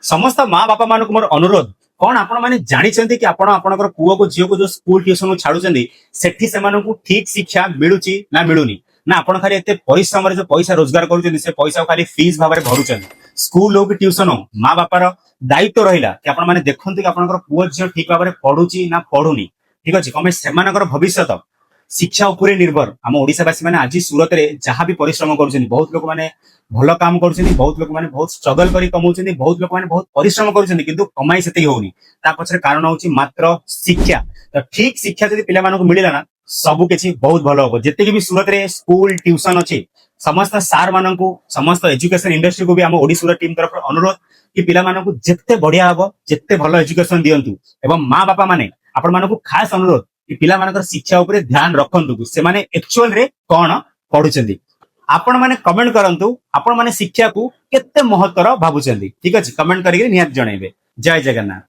ସମସ୍ତ ମା ବାପା ମାନଙ୍କୁ ମୋର ଅନୁରୋଧ, କଣ ଆପଣ ମାନେ ଜାଣିଛନ୍ତି କି ଆପଣ ଆପଣଙ୍କର ପୁଅକୁ ଝିଅକୁ ଯୋଉ ସ୍କୁଲ ଟ୍ୟୁସନ ଛାଡୁଛନ୍ତି, ସେଠି ସେମାନଙ୍କୁ ଠିକ ଶିକ୍ଷା ମିଳୁଛି ନା ମିଳୁନି? ନା ଆପଣ ଖାଲି ଏତେ ପରିଶ୍ରମରେ ଯୋଉ ପଇସା ରୋଜଗାର କରୁଛନ୍ତି, ସେ ପଇସା ଖାଲି ଫିସ୍ ଭାବରେ ଭରୁଛନ୍ତି? ସ୍କୁଲ ହଉ କି ଟ୍ୟୁସନ ହଉ, ମା ବାପାର ଦାୟିତ୍ୱ ରହିଲା କି ଆପଣ ମାନେ ଦେଖନ୍ତୁ କି ଆପଣଙ୍କର ପୁଅ ଝିଅ ଠିକ ଭାବରେ ପଢୁଛି ନା ପଢୁନି। ଠିକ ଅଛି? କଣ ପାଇଁ? ସେମାନଙ୍କର ଭବିଷ୍ୟତ ଶିକ୍ଷା ଉପରେ ନିର୍ଭର। ଆମ ଓଡିଶାବାସୀ ମାନେ ଆଜି ସୁରତରେ ଯାହା ବି ପରିଶ୍ରମ କରୁଛନ୍ତି, ବହୁତ ଲୋକମାନେ ଭଲ କାମ କରୁଛନ୍ତି, ବହୁତ ଲୋକମାନେ ବହୁତ ଷ୍ଟ୍ରଗଲ କରି କମାଉଛନ୍ତି, ବହୁତ ଲୋକମାନେ ବହୁତ ପରିଶ୍ରମ କରୁଛନ୍ତି, କିନ୍ତୁ କମାଇ ସେତିକି ହଉନି। ତା ପଛରେ କାରଣ ହଉଛି ମାତ୍ର ଶିକ୍ଷା। ତ ଠିକ ଶିକ୍ଷା ଯଦି ପିଲାମାନଙ୍କୁ ମିଳିଲା ନା, ସବୁ କିଛି ବହୁତ ଭଲ ହବ। ଯେତିକି ବି ସୁରତରେ ସ୍କୁଲ ଟ୍ୟୁସନ ଅଛି, ସମସ୍ତ ସାର୍ ମାନଙ୍କୁ, ସମସ୍ତ ଏଜୁକେସନ ଇଣ୍ଡଷ୍ଟ୍ରିକୁ ବି ଆମ ଓଡିଶା ଟିମ୍ ତରଫରୁ ଅନୁରୋଧ କି ପିଲାମାନଙ୍କୁ ଯେତେ ବଢିଆ ହବ, ଯେତେ ଭଲ ଏଜୁକେସନ ଦିଅନ୍ତୁ। ଏବଂ ମା ବାପା ମାନେ, ଆପଣ ମାନଙ୍କୁ ଖାସ ଅନୁରୋଧ କି ପିଲାମାନଙ୍କର ଶିକ୍ଷା ଉପରେ ଧ୍ୟାନ ରଖନ୍ତୁ, ସେମାନେ ଆକ୍ଚୁଆଲ ରେ କଣ ପଢୁଛନ୍ତି। ଆପଣ ମାନେ କମେଣ୍ଟ କରନ୍ତୁ, ଆପଣ ମାନେ ଶିକ୍ଷାକୁ କେତେ ମହତ୍ତର ଭାବୁଛନ୍ତି। ଠିକ ଅଛି? କମେଣ୍ଟ କରିକି ନିହାତି ଜଣେଇବେ। ଜୟ ଜଗନ୍ନାଥ।